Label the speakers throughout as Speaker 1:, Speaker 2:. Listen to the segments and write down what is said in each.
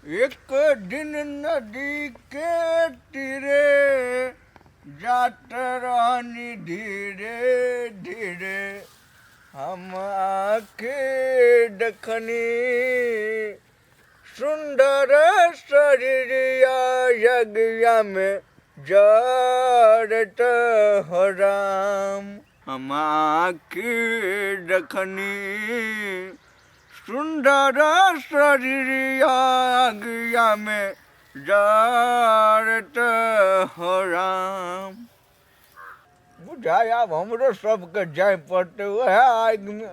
Speaker 1: एक दिन नदी के तीरे जात रहनी धीरे धीरे हम आके देखनी सुंदर शरीरिया यज्ञ में जरत हो राम। हम आके देखनी सुंदर शरीरिया अगिया में जरत हो राम। बुझाय आब हमरो सबके जाय पड़तै उएह आगिमे।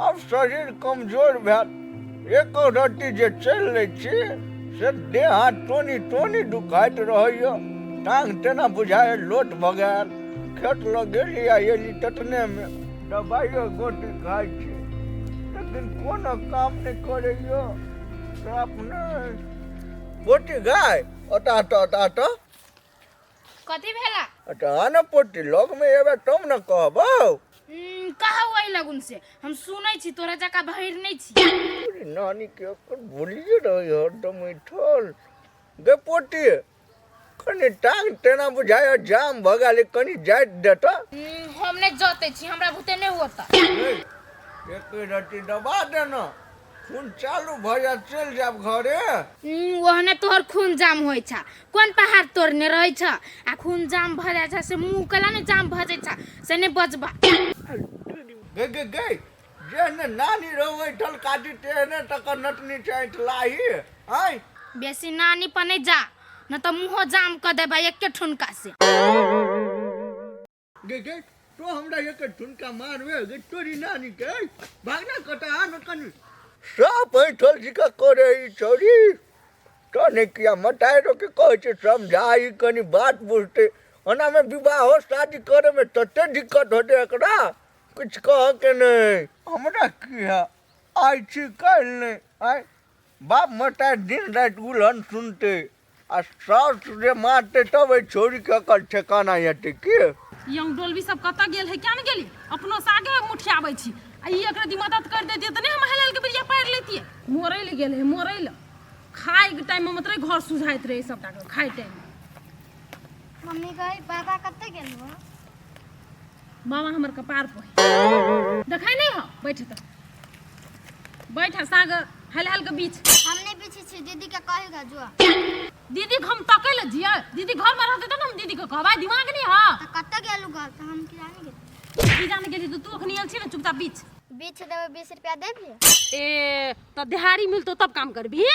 Speaker 1: आब शरीर कमजोर भेल, एको रत्ती जे चलि लै छी से देह हाथ टोनी टोनी दुखाइत रहैए, टांग तेना बुझाय लोट भऽ गेल। खेत लग गेली आ एली ततनेमे दबाइयो गोटी खाइ छी, लेकिन कोनो काम नहि करैए साफ नहि। पोटी गाय ओतऽ हटऽ ओतऽ हटऽ।
Speaker 2: कथी भेला?
Speaker 1: अच्छा आ ने पोटी लगमे एबै तब ने कहबौ।
Speaker 2: कहा ओहि लगुन से हम सुनै छी, तोरा जकाँ बहिर नहि छी।
Speaker 1: अरे नानी के ओकर भूलिए रहै हरदम ऐठल। गे पोटी कनि टांग तेना बुझाय जाम भऽ गेल, कनि जाइत देता।
Speaker 2: हम नहि जतै छी, हमरा भूते नहि होता।
Speaker 1: एक रत्ती दबा देना, खून चालू भऽ जायत, चलि जायब घरे।
Speaker 2: ओहने तोहर खून जाम होइ छ, कोन पहाड़ तोड़ने रहै छ आ खून जाम भऽ जाइ छ से मुँह केला ने जाम भऽ जाइ छ से नहि बजबा।
Speaker 1: गे गे गे जेहने नानी रहू ऐठल काटी तेहने तकर नटनी छै ऐठलाही। आँय
Speaker 2: बेसी नानी पर नहि जा, न तऽ मुँहो जाम कऽ देबा एके ठुनका से।
Speaker 1: गे गे तो हमरा एक ठुनका मारबे गे तोरी नानी के भागना कटा आ न कनी सब बैठल छी का करे ई छौरी तो नहीं किया मटायरो के कहै छै समझाई कनी बात बुझते। ओना में विवाहो शादी करे में तते दिक्कत होते एकरा कुछ कह के नहीं। हमरा की है आइ छी काल्हि नहीं, आइ बाप मटाय दिन राति उलहन सुनते आ साउस जे मारते तब एहि छौड़ीके अकल ठेकाना हेतै की।
Speaker 3: यंग डोलबी सब कतऽ गेल है क्या ने गेली, अपनो सागे मुठियाबै छी आ ई एकरा दी मदद कर देतियै तऽ नहि हम हेलल के बिरिया पारि लेतियै। मोरै लए गेल है मोरै लए, खाय के टाइम में मतलब घर सुझाइत रहे सबटा के खाय टाइम में।
Speaker 4: मम्मी गई बाबा कतऽ गेल हो?
Speaker 3: बाबा हमर कपार पर देखै नहीं हो, बैठ तऽ बैठ साग हल हल के बीच।
Speaker 4: हम नहीं पीछे छी, दीदी के कहेगा जो।
Speaker 3: दीदी के हम तकै ले जियै, दीदी घर में रहते तब न हम दीदी के कहबै, दिमाग नहीं हा।
Speaker 4: त कतऽ गेलु घर त हम की जाने गेली।
Speaker 3: की जाने गेली त तू अखनी आयल छी न, चुपचाप बीच।
Speaker 4: बीच देबै 20 रुपया देबही?
Speaker 3: ए त दिहाड़ी मिलतो तब काम करबी,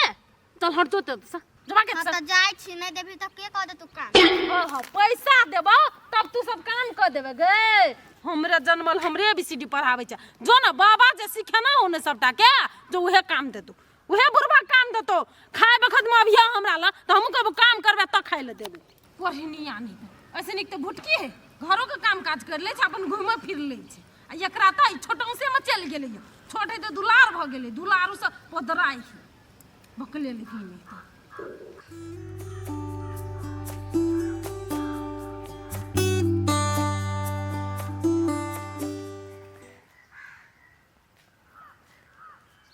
Speaker 3: चल हट जो त जमा के।
Speaker 4: हां त जाय छी, नहीं देबही त के कह देतौ काम?
Speaker 3: हां हां पैसा देबो तब तू सब काम कर देबे गे। हमरे जन्मल हमरे एबीसीडी पढ़ाबै छै, जो न बाबा जे सिखेना हो ने सबटा के, जो उहे काम देतौ, उहे बुढ़बा काम देतौ। खाय बखत में अभिया हमरा ला त हमहूँ कहबो काम करबे त खाय ले देबो। पढ़नी आनी ऐसे नीक त भुटकी है, घरो के काम काज कर ले छै, अपन घूमे फिर ले छै। आ एकरा त ई छोटौसे में चलि गेलै, छोट है त दुलार भ गेलै, दुलारू से पोदराइ है बकले लिखी नहीं।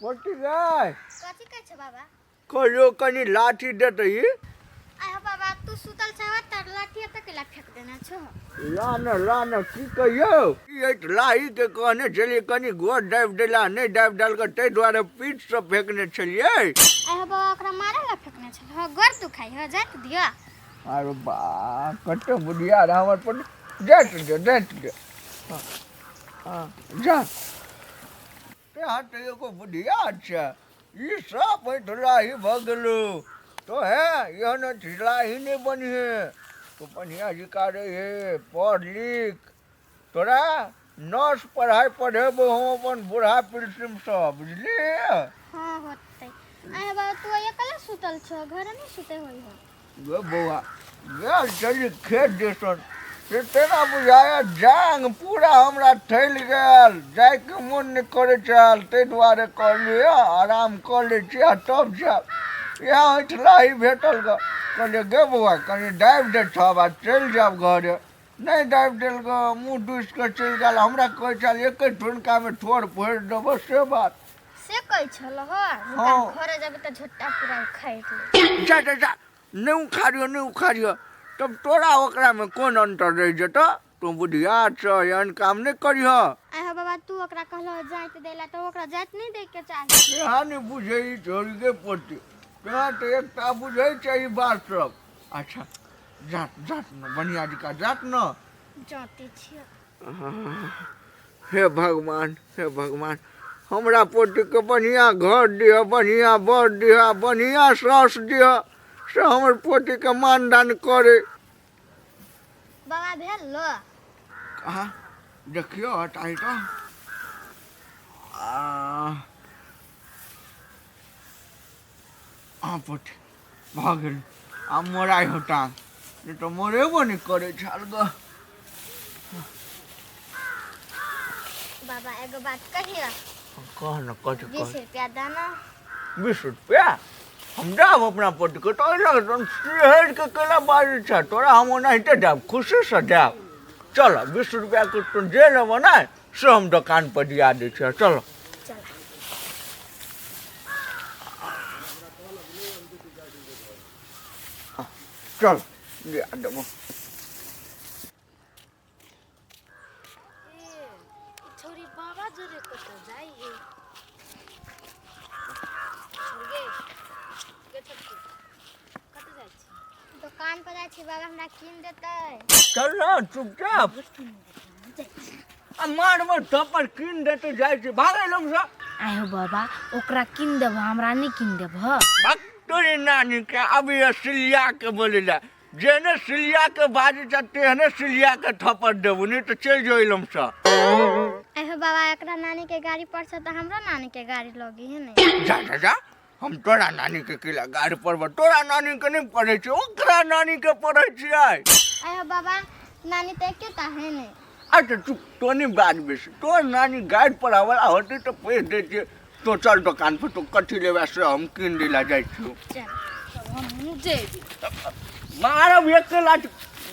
Speaker 1: मोटी गाय
Speaker 4: कथी कहै छै बाबा?
Speaker 1: कहियो कनी लाठी देतै।
Speaker 4: आय हो बाबा तू सुतल छह तर लाठी एतऽ केला फेंक देने छो?
Speaker 1: ला न ला न की कहियौ, ई एहि लाही के कहने छलियै कनी गोर दाबि देला, नहि दाबि देलकै ताहि दुआरे पीठ सँ फेकने छलियै।
Speaker 4: आय हो बाबा ओकरा मारे ला फेकने छल हो, गोर दुखाइ हो, जाइत दिअ।
Speaker 1: अरे बा कते बुढ़िया रहे हमर पर, जाइत दे जाइत दे। हाँ, हाँ, जा। यहाँ तऽ एगो बुढ़िया छै, ई सब ऐठलाही भऽ गेलौ तो हे, एहन ऐठलाही नहि बनिहे तो, बढ़िआँ जकाँ रहिहे, पढ़ लिख, तोरा नर्स पढ़ाइ पढ़ेबौ हम अपन बूढ़ा पिलसिमसँ, बुझलिही?
Speaker 4: हँ होतै। आय बाबा तू अकेला सुतल छौ, घर नहि सुते होइ हो?
Speaker 1: गे बौआ गेल छली खेत दिसन से तेना बुझाया जांग पूरा हमरा ठैल गेल, जाइके मोन नहि करै छल, ताहि दुआरे कहलियै आराम कऽ लै छी आ तब जायब। इएह ऐठलाही भेटल गऽ, कहलियै गे बौआ कनि दाबि दे छब आ चलि जायब घरे, नहि दाबि देल गऽ, मुँह दुसि कऽ चलि गेल। हमरा कहै छल एके ठुनकामे ठोर फोड़ि देबौ से बात।
Speaker 4: से कहै छल हो।
Speaker 1: हाँ।
Speaker 4: घरे जेबै तऽ झोटा पूरा उखाड़ि ले।
Speaker 1: जा जा जा, नहि उखाड़ियो, नहि उखाड़ियो। तब तोरा ओकरामे कोन अन्तर रहि जेतौ? तू बुधियार छह, एहन काम नहि करिह।
Speaker 4: आइ हो बाबा, तू ओकरा कहलहो जाइत दै ला, तऽ ओकरा जाइत नहि दैके चाही।
Speaker 1: यहाँ नहि बुझै ई छोड़िके पोती, तोरा तऽ एकटा बुझै छै ई बात सब। अच्छा जात जात न, बढ़िआँ जकाँ जात न।
Speaker 4: जाते छियै।
Speaker 1: हे भगवान, हे भगवान, हमरा पोतीके बढ़िआँ घर दिअ, बढ़िआँ बर दिअ, बढ़िआँ साउस दिअ, से हमर पोतीके मानदान करे।
Speaker 4: बाबा भेल लो?
Speaker 1: कहाँ देखियौ, हटाइ कऽ आ पोती भऽ गेल। आब मोराइ हटा, नहि तऽ मोरेबो नहि करै छल गऽ।
Speaker 4: बाबा, एगो बात कहियो?
Speaker 1: कह न, कथी?
Speaker 4: 20
Speaker 1: कह।
Speaker 4: रुपया दाना।
Speaker 1: 20 रुपया हम देब अपना पोतीके? तऽ ओहि लग सिहरि के केना बाजै छ तोरा? हम ओनाहिते देब, खुशीसँ देब। चल, 20 रुपयाके तू जे लेबह ने से हम दोकानपर दिया दै छियह। चल।
Speaker 4: चल।
Speaker 1: चल, दिया देबो।
Speaker 2: छोरी बाबा जोरे कतऽ जाइ है? गे गे छोटकी, कतऽ जाइ छी?
Speaker 4: दोकान पर जाइ छी बाबा, हमरा कीन देतै।
Speaker 1: चल न चुपचाप, आ मारबो थप्पड़। कीन देते जाइ छी, भागै लगसँ।
Speaker 2: आय हो बाबा, ओकरा कीन देबह, हमरा नहि कीन देबह?
Speaker 1: भक तोरी नानी के, अभी सिलिया के बोले ला। जेहने सिलिया के बाजै छ तेहने सिलिया के थप्पड़ देबू, नहि तऽ चलि जो एलमसँ।
Speaker 4: आइ हो बाबा, एकरा नानी के गाड़ी पर छै तऽ हमरो नानी के गाड़ी लगी है ने।
Speaker 1: जा जा जा, हम तोरा नानी के किला गाड़ी पड़ब? तोरा नानी के नहि पढ़ै छियै, ओकरा नानी के पढ़ै छियै।
Speaker 4: आइ हो बाबा, नानी तऽ एकेटा है ने।
Speaker 1: अच्छा चुप, तो नहीं बात बेसी। तोर नानी गाड़ी पढ़ावला होतै तऽ पैस दै छियै। तो चल दोकान पर, तो कथी लेबे से हम कीन दै ला जाइ छियौ।
Speaker 4: चल।
Speaker 2: हमहूँ जेबी।
Speaker 1: मारब एक लाख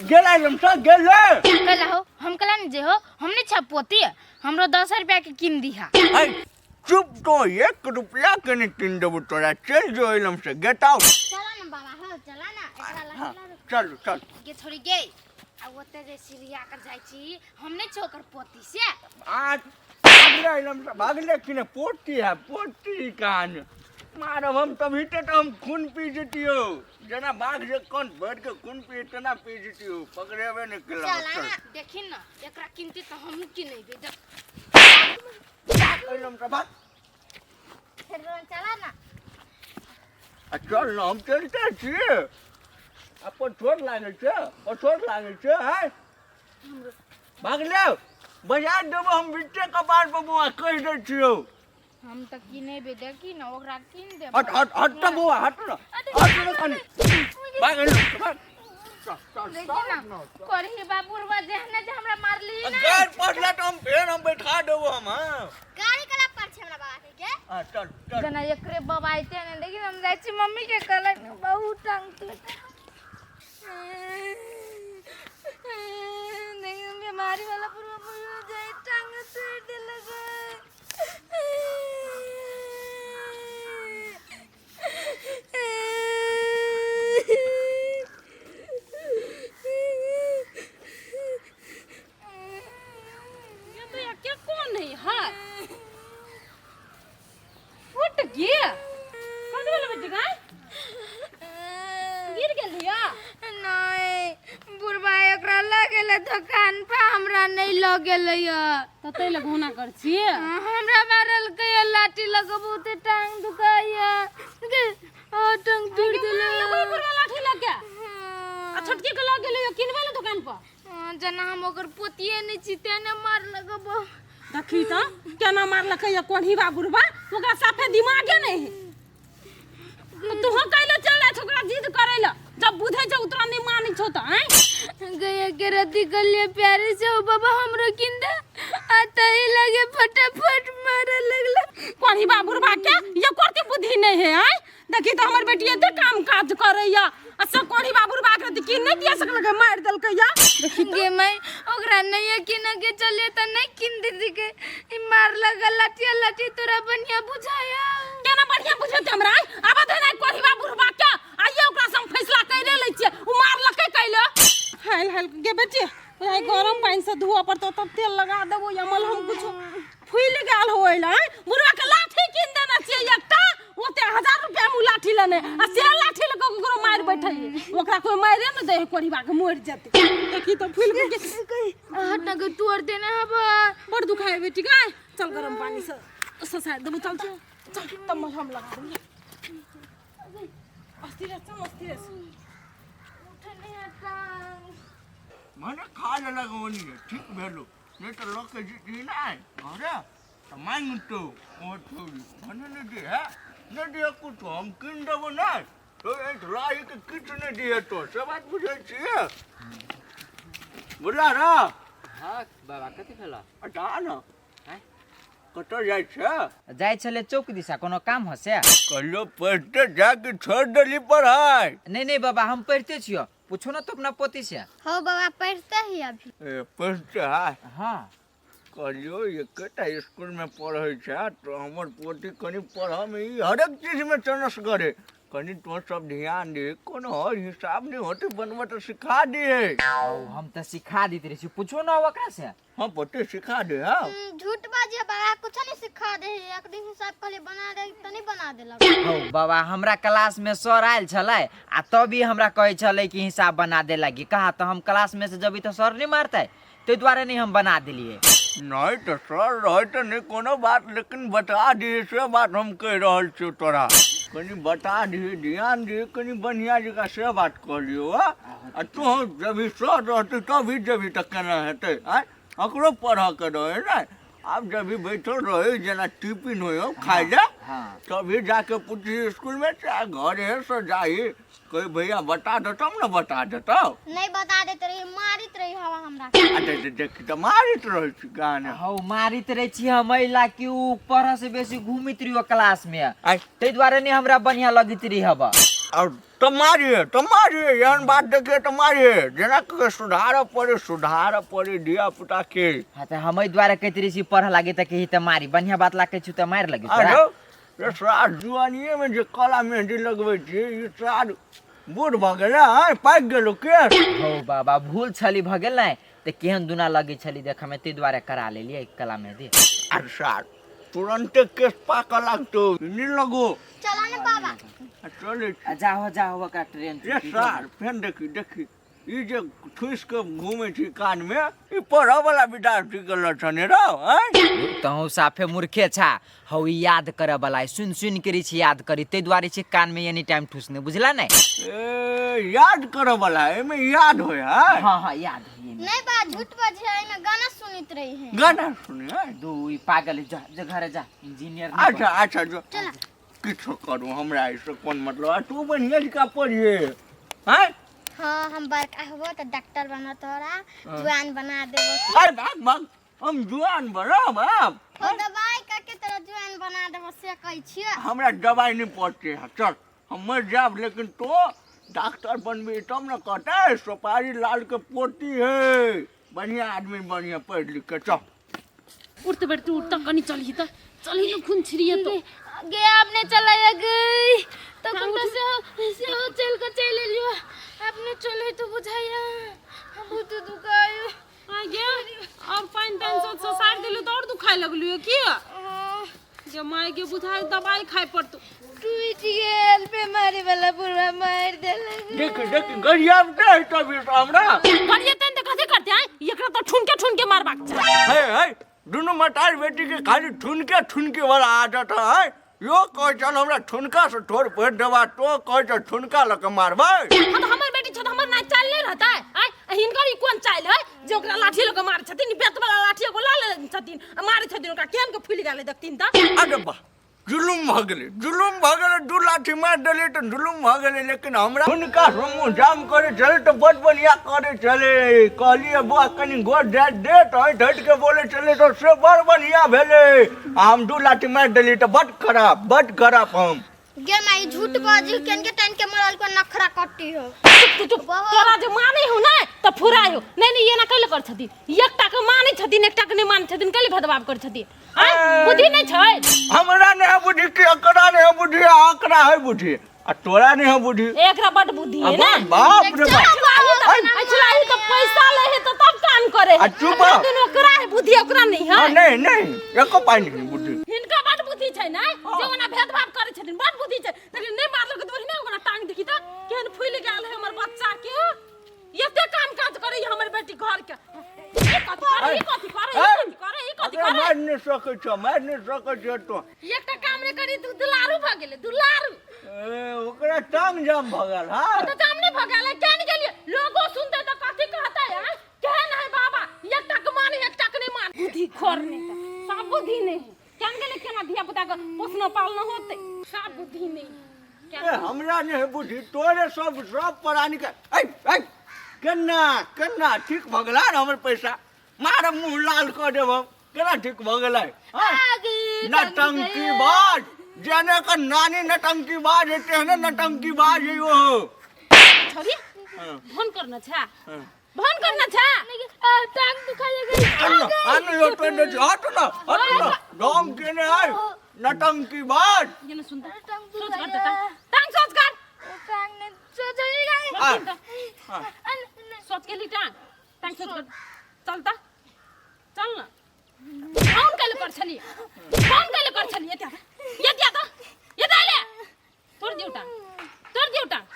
Speaker 1: गेला से गेले।
Speaker 2: कला हो, हम कला नहीं जे हो, हम नहीं छा पोती, हमरो 10 रुपया के कीन दिहा।
Speaker 1: ऐ चुप, तो 1 रुपया के नहीं कीन देबो तोरा। चल जो एलम से, गेट आउट।
Speaker 4: चला ना बाबा, हो चला ना, एकरा
Speaker 1: हाँ।
Speaker 4: लग।
Speaker 1: चल चल।
Speaker 2: गे छोड़ी गे, आ ओते जे सिरिया कर जाइ छी, हम नहीं छो ओकर पोती से।
Speaker 1: आज भागले एलम से, भागले कि ने? पोती है पोती कान मारब हम तभी तो हम खून पी जतियो। जेना बाघ जे कन भरि के खून पी तेना पी जतियो, पकड़ेबे नहीं केलक।
Speaker 4: चला
Speaker 1: चल
Speaker 4: ना।
Speaker 2: देखी न, एकरा कीनती तऽ हमहूँ किनेबै, देख।
Speaker 1: एलम से भाग।
Speaker 4: फेर चला ना।
Speaker 1: आ चल न, हम चलिते छियै। आ पछोर लागै छै, पछोर लागै छै। आँय भागले, बजा देबो हम बिच्चे कपार पर बौआ, कहि दै छियौ।
Speaker 2: हम तऽ किनेबै, देखी न, ओकरा कीन देबै।
Speaker 1: हट हट हट त बौआ, हट न, हट न कनि। भाग एलम से, भाग। चल चल।
Speaker 2: देखी न, करही बाबूरवा जेहने जे हमरा मारली ने।
Speaker 1: गाड़ पड़ला तऽ हम फेर हम बैठा देबो हम। हाँ।
Speaker 4: गाड़ी कला पर छै हमरा बाबा के गे।
Speaker 1: हाँ, चल चल।
Speaker 2: जेना एकरे बाबा अइते ने, देखी, हम जाइ छी मम्मी के कहलक बहुत टांग टूट। नहीं, बीमारी वाला पूरा पूरा जाए, टांग तोड़ देलक।
Speaker 3: ये तो यार के कौन है हाय फुट गे? कौन वाला बेटी गाय गिर गेल या?
Speaker 2: नहीं, बुढ़बा एकरा लऽ गेलै दोकान पर, हमरा नहीं लऽ गेलै।
Speaker 3: तऽ तै लग होना कर छियै।
Speaker 2: हमरा मारलकै लाठी लऽ कऽ, बहुते टांग दुखाइया, ओ टांग टूट गेलै।
Speaker 3: बुढ़वा लाठी लग के आ छोटकी के लग गेलै किनबै ले दुकान पर।
Speaker 2: जेना हम ओकर पोतिये नहि छी तेने मारलक बा।
Speaker 3: देखी तऽ केना मारलकै या कोढ़ीबा बुढ़बा, ओकरा साफे दिमागे नहीं है। तो तूहो कैले चल जाइ छौ ओकरा जिद करै ले, जब बुझै छौ उतना नहीं मानै छौ तऽ आँय?
Speaker 2: गया के रति कलिए प्यारे से ओ बाबा हमरो किन दे, आ तही लगे फटाफट मारे लगला।
Speaker 3: कोढ़ीबा बुढ़बा के ये कोरती बुद्धि नहीं है। आँय, देखी तऽ हमर बेटी एते काम काज करैया आ सब कोढ़ी बाबू बाग रहती की नहि दिया सकलकै मारि देलकैया। देखी
Speaker 2: गे माई, ओकरा नहीं किन के चले त नहीं किन दीदी के ई मार लगा लाठी लाठी। तोरा बढ़िया बुझाया?
Speaker 3: केना बढ़िया बुझेतै हमरा? आब दे नै कोढ़ी बाबू बाग के आइए, ओकरा से हम फैसला कैले लै छियै। उ मारलकै कैले हाल हाल। गे बेटी, ओएह गरम पानि से धोअ पड़तौ, तब तेल लगा देबो या मलहम कुछो। फूलि गेल हो ओइला। बुढ़वा के लाठी कीन देने छियै एकटा, ओते 1000 रुपया में उ लाठी लेने आ से लाठी लऽ कऽ ककरो मारि बैठै। ओकरा कोइ मारे ने दै, कोढ़िबा के मरि जेतै। देखी तऽ फूलि गेल।
Speaker 2: हट ना के तोड़ देने हबा।
Speaker 3: बड़ दुखाय बेटी गाय, चल गरम पानी से ससारि देबो। चल चल चल, तब मलहम लगा देबो। अस्थिर चल, अस्थिर।
Speaker 2: उठे नहीं हटा।
Speaker 1: मने खा लेलक ओनी ठीक भेलो, नहि तऽ लऽ के जेती नहि घरे तऽ मांगतो ओ छोरी। मने नहि दे है, नहि दे कुछो, हम कीन देबो। नहि तो लाही के किछु नहि दिहे तो, से बात बुझै छियै बुझला र।
Speaker 5: हाँ बाबा, कथी भेल?
Speaker 1: अच्छा ने।
Speaker 5: आँय?
Speaker 1: कतऽ जाइ छै?
Speaker 5: जाइ छलै चौक दिशा, कोनो काम हसे?
Speaker 1: कहियो पढ़ते जाके छोड़ि देली पढ़ाइ?
Speaker 5: नहीं नहीं बाबा, हम पढ़ते छियो, पूछो ना तो अपना पोती से।
Speaker 4: हो बाबा, पढ़ते ही अभी।
Speaker 1: ए, पढ़ते है?
Speaker 5: हाँ।
Speaker 1: कहलियौ एकेटा स्कूलमे पढ़ै छै तऽ हमर पोती कनि पढ़ऽमे ई हरेक चीजमे चनस करे, कनि तो सब ध्यान दे। कोनो और हिसाब नहि होतै बनबऽ तऽ सिखा दिहे।
Speaker 5: औ, हम तऽ सिखा दैत रहै छी, पूछो ना ओकरा से।
Speaker 1: हाँ पोती, सिखा दे। हाँ।
Speaker 4: झूठ बाजे बाबा, कुछ नहीं सिखा दे। एक दिन हिसाब कहले बना दे तऽ नहीं बना देलक।
Speaker 5: हौ बाबा, हमरा क्लास में सर आयल छलै आ तभी हमरा कहै छलै कि हिसाब बना दे लागी कहा, तऽ हम क्लास में से जबी तऽ सर नहीं मारतै, ताहि दुआरे नहीं हम बना देलियै।
Speaker 1: नहि तऽ सर रहै तऽ नहि कोनो बात, लेकिन बता दिहे, से बात हम कहि रहल छियौ तोरा। कनि बता दिहे, ध्यान दिहे कनि बढ़िआँ जकाँ, से बात कहलियौ। हँ, आ तू जब सर रहतै तभी जेबही तऽ केना हेतै? आँय, ओकरो पढ़ऽके रहै ने। आब जब भी बैठल रहै जेना टिफिन होइ हौ खाइ लए, तभी जाके पूछी स्कूलमे, चाहे घरे से जाही, कही भैया बता दे तब ने बता देतौ।
Speaker 4: नहीं बता देते रही, मारित रही हवा हमरा।
Speaker 1: आ देख देख तऽ मारैत रहै छी गाने।
Speaker 5: हौ, मारित रहै छी हम एहि ला कि उ पढ़ऽ से बेसी घूमित रहियो क्लास में,
Speaker 1: आइ
Speaker 5: ताहि दुआरे नहीं हमरा बढ़िया लगैत रही हब।
Speaker 1: और तऽ मारिए तऽ मारिए, एहन बात देखिए तऽ मारिए, जेना कि सुधारऽ पड़े, सुधारऽ पड़े धिया पुता के।
Speaker 5: हाँ, तऽ हम एहि दुआरे कहैत रही छी पढ़ऽ लागी तऽ कही तऽ मारी, बढ़िया बात लागै छी तऽ मारि लगी तोरा।
Speaker 1: आरो ये सार जुआनिए में जे काला मेहंदी लगबै छी, ई सार बूढ़ भऽ गेलै, आँय, पाकि गेलो केश।
Speaker 5: हौ बाबा, भूल छली भऽ गेल ने तऽ केहन दुना लगै छली देखऽमे, ताहि दुआरे करा लेलियै कला मेहंदी।
Speaker 1: आर सार तुरन्ते केश पाकऽ लागतौ, नहि लगो।
Speaker 4: चला ने बाबा।
Speaker 1: आ चलै छी।
Speaker 5: आ जाहो जाहो, ओकरा ट्रेन
Speaker 1: ये सार फेन देखी देखी, ई जे ठुसि कऽ घूमै छी कानमे, ई पढ़ऽ वाला विद्यार्थी के लक्षण है रौ? आँय,
Speaker 5: तहूँ साफे मूर्खे छा। हौ, ई याद करऽ वाला है, सुनि सुनि के रहै छी याद करी, ताहि दुआरे छै कानमे एनी टाइम ठुसने, बुझला ने?
Speaker 1: ए, याद करऽ वाला, एहिमे याद होइ है?
Speaker 5: हाँ हाँ, याद होइए।
Speaker 4: नहीं बा, झूठ बाजे है, एहिमे गाना सुनैत रही है।
Speaker 1: गाना सुने है?
Speaker 5: दू ई पागल है, जा जा घरे जा, इंजीनियर नहीं।
Speaker 1: अच्छा अच्छा, जो किछो करू, हमरा एहिसँ कोन मतलब। आ तू बढ़िआँ जकाँ पढ़िए, आँय।
Speaker 4: हाँ, हम बड़का होबो तऽ डॉक्टर बनो, तोरा जुआन बना देबो।
Speaker 1: अरे भाग भाग, हम जुआन बनब आब?
Speaker 4: हो, दवाई करके तोरा जुआन बना देबो से कहै छियै।
Speaker 1: हमरा दवाइ नहि पड़तै है, चल हम मरि जायब, लेकिन तो डॉक्टर बनबी तब ने कहतै सोपारी लाल के पोती है, बढ़िआँ आदमी, बढ़िआँ पढ़ि लिख के। चल।
Speaker 3: उठते बैठते उठता, कनी चलही त चलही न, खून छिड़िए तो।
Speaker 2: गे, आपने चलाया गई तो कुंडा से हो से हो चल के चल लियो, आपने चले तो बुझाया, बहुत दुखायो।
Speaker 3: आ गे, और पानि तानि सब ससारि देलू तऽ और दुखाय लगलू की जे माय के? बुझाय दवाई खाय पड़तौ।
Speaker 2: टूट गेल, बीमारी वाला बुढ़वा मार देलक।
Speaker 1: देख देख, गरियाबते है तभी से हमरा।
Speaker 3: करिए तैन तऽ कथी करते हैं? एकरा तऽ ठुनके ठुनके मारबाक चाही।
Speaker 1: हे हे, दुनू मटार बेटी के खाली ठुनके ठुनके वाला आदत है। यो कहै छल हमरा ठुनका से ठोर भरि देबा, तो कहै छ ठुनका लऽ के मारबै।
Speaker 3: हाँ, तऽ हमर बेटी छ तऽ हमर नाइ चालि नहि रहतै? आँय, हिनकर ई कोन चालि है जे ओकरा लाठी लऽ के मारै छथिन? बेत वाला लाठी एगो लऽ ले छथिन आ मारै छथिन ओकरा, केहन के फुलि गेलै देखथिन तऽ।
Speaker 1: अरे वाह, जुलुम भऽ गेलै, जुलुम भऽ गेलै। दू लाठी मारि देलियै तऽ जुलुम भऽ गेलै, लेकिन हमरा हुनका मुँह जाम करै छलै तऽ बड बढ़िआँ करै छलै। कहलियै बौआ कनि गोड़ दए दे तऽ हटि हटि के बोलै छलै, तऽ से बड़ बढ़िआँ भेलै, आ हम दू लाठी मारि देलियै तऽ बड खराब, बड खराब हम।
Speaker 4: गे माई झूठ बाजी केन के टाइन के मरल को नखरा कट्टी हो।
Speaker 3: चुप तू चुप। तोरा जे मानै हो ना त फुराय हो। नहीं नहीं, एना कैले कर छथिन? एकटा के मानै छथिन, एकटा के नहीं मानै छथिन, कैले भेदभाव कर छथिन? आँय, बुद्धि नहीं छै?
Speaker 1: हमरा नहीं है बुद्धि कि एकरा नहीं है बुद्धि, आ एकरा है बुद्धि आ तोरा नहीं है बुद्धि।
Speaker 3: एकरा बड बुद्धि है ना।
Speaker 1: बाप रे बाप।
Speaker 3: अछला ही तो पैसा ले है तो तब काम करे है।
Speaker 1: आ चुप रह।
Speaker 3: लेकिन ओकरा है बुद्धि, ओकरा नहीं है।
Speaker 1: हाँ, नहीं नहीं, एको पाइ नहीं बुद्धि।
Speaker 3: हिनका बड बुद्धि छै ने जे ओना भेदभाव करे छथिन, बड बुद्धि छै। लेकिन नहीं मारलक तऽ ओहिना ओकरा टांग देखी तऽ केहन फूलि गेल है हमर बच्चा के। एते काम काज करे हमर बेटी घर के। ई कथी करे, ई कथी करे, ई कथी करे, ई कथी
Speaker 1: अरे
Speaker 3: करे?
Speaker 1: मारि नहि सकै छौ, मारि नहि सकै छौ तो।
Speaker 3: एकटा काम नहि करी तू दुलारू भऽ गेलै, दुलारू।
Speaker 1: ए, ओकरा टांग जाम भऽ गेल। हाँ
Speaker 3: तऽ जाम नहि भऽ गेल, केहन गेलियै? लोगो सुनतै तऽ कथी कहतै? आँय, केहन है बाबा, एकटा के माने एकटा के नहि माने। बुद्धि खोर नहि तऽ सब बुद्धि नहि है। केहन गेलै? केना धिया पुता के पोसना पालना होतै? सब बुद्धि नहि है।
Speaker 1: ए, हमरा नहि है बुद्धि, तोरे सब सब प्राणी के। ऐ ऐ, केना केना ठीक भऽ गेलै ने हमर पैसा? मार मुँह लाल कऽ देब हम। केना ठीक भऽ गेलै? हाँ? नटंकी बाज जेने के नानी नटंकी बाज है तेहने नटंकी बाज है ओहो।
Speaker 3: छोरी, फोन करना छा, फोन करना छा।
Speaker 4: टांग दुखा गई।
Speaker 1: अन्न अन्न यो तो ने हट ना, हट ना, डोंग केने आय नटंकी बाज।
Speaker 3: ये ना सुनता
Speaker 4: टांग
Speaker 3: सोच
Speaker 4: दुखा
Speaker 3: कर देता, टांग सोच कर।
Speaker 4: टांग ने सोच गई।
Speaker 1: आ,
Speaker 3: सोच के ली टांग, टांग सोच कर। चलता चल ना। फोन कैले कर छली? फोन कैले कर छली? ये ये दिया तो ये दे ले, तोड़ दियो टांग, तोड़ दियो टांग।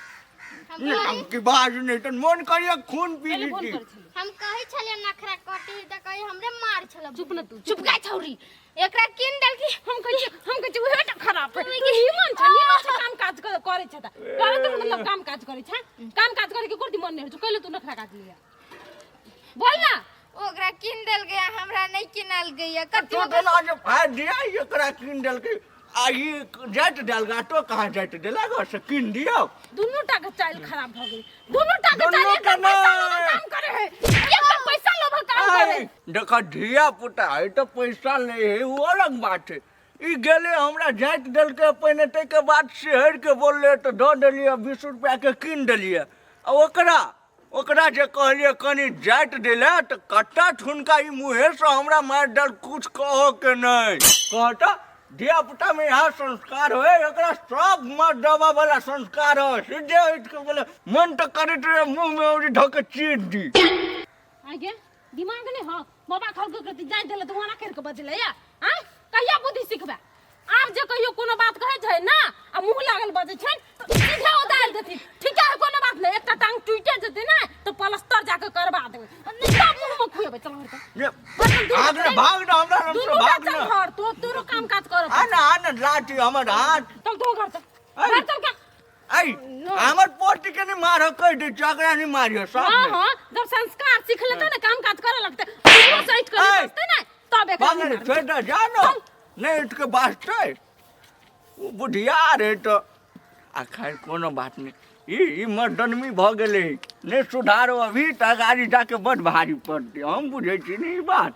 Speaker 1: नटंकी बाज नहीं तो मन करिए खून पी
Speaker 3: कैले फोन
Speaker 1: लीती।
Speaker 3: कर छली?
Speaker 4: हम कहै छलियै नखरा कटी तऽ कहै हमरे मार छल।
Speaker 3: चुप न तू,
Speaker 2: चुप गा छौरी, एकरा किन देलकी?
Speaker 3: हम कहै छी, हम कहै छी उहे टा खराब है। तू नीमन छ, नीमन छ, काम काज करै छ त करे त मतलब काम काज करै छ। काम काज करे के कोइ मन नै होइ छ। कैले तू नखरा काट लिया? बोल ना।
Speaker 4: ओकरा किन देल गया, हमरा नहीं किनल गया। कथी?
Speaker 1: तो देना जे फाड़ दिया। एकरा कीन देलकै आ ई जाइत देलका, तो कहाँ जाइत देलक से कीन दियौ?
Speaker 3: दुनू टा के चाइल खराब भ गेल, दुनू टा के
Speaker 1: दुनू
Speaker 3: चाइल।
Speaker 1: के
Speaker 3: एक पैसा लोभ
Speaker 1: नहि।
Speaker 3: काम करे है, एक पैसा लोभ काम करे।
Speaker 1: आइ, देख धिया पुता है तऽ पैसा नहि है ओ अलग बात है। ई गेलै हमरा जाइत देलकै पहिने, ताहिके बाद शहर के बोललै तऽ दऽ देलियै, 20 रुपया के कीन देलियै। आ ओकरा ओकरा जे कहलियै कनि जाइत दैले तऽ कट्टा ठुनका ई मुँहेसँ हमरा मारि देल। कुछ कहऽ के नहि कहता। धिया पुतामे इएह संस्कार होइ, एकरा सब मर्दबा वाला संस्कार है। सीधे उठि के बोले मन तऽ करैत रहे मुँहमे औरी धऽ के चीर दी।
Speaker 3: आगे दिमाग नहीं हो? बाबा खल के करती जाय देले तऽ ओना कर के बजले या। आँ, कहिया बुद्धि सिखबे? आब जे कहियो कोनो बात कहै छै ना आ मुंह लागल बजै छै तऽ सीधे उतारि देथिन। ठीक है, कोनो बात नहीं, एकटा टांग टूटे जेतै ना तऽ पलस्तर जाके करबा देबै, सब मुंह में खुएबै। चल घर पर।
Speaker 1: ये, भाग ना, भाग ना हमरा हमसे,
Speaker 3: दुनू
Speaker 1: भाग
Speaker 3: चल
Speaker 1: ना।
Speaker 3: घर, तो तोरो काम काज कर।
Speaker 1: आ ना, आ ना, लाठी हमर हाथ।
Speaker 3: चल तो घर चल।
Speaker 1: ऐ।
Speaker 3: घर चल के।
Speaker 1: ऐ, हमर पोती के नहीं मारऽ कहि दै छियै, एकरा नहीं मारियो सब।
Speaker 3: हाँ
Speaker 1: नहि।
Speaker 3: हाँ, जब संस्कार सीख लेतै ना, काम काज करे लगतै, दुनू से हटि के
Speaker 1: ऐ।
Speaker 3: बसतै ना तब एकरा
Speaker 1: भाग
Speaker 3: नहीं
Speaker 1: ने,
Speaker 3: मारबै।
Speaker 1: छोड़ि दे, जा ना, नहीं उठि के बाजतै ओ बुधियार है तऽ। आ खैर कोनो बात नहि, ई ई मर्दनमी भऽ गेलै, नहि सुधारो अभी तऽ अगाड़ी जाके बड भारी पड़तै। हम बुझै छी ने ई बात।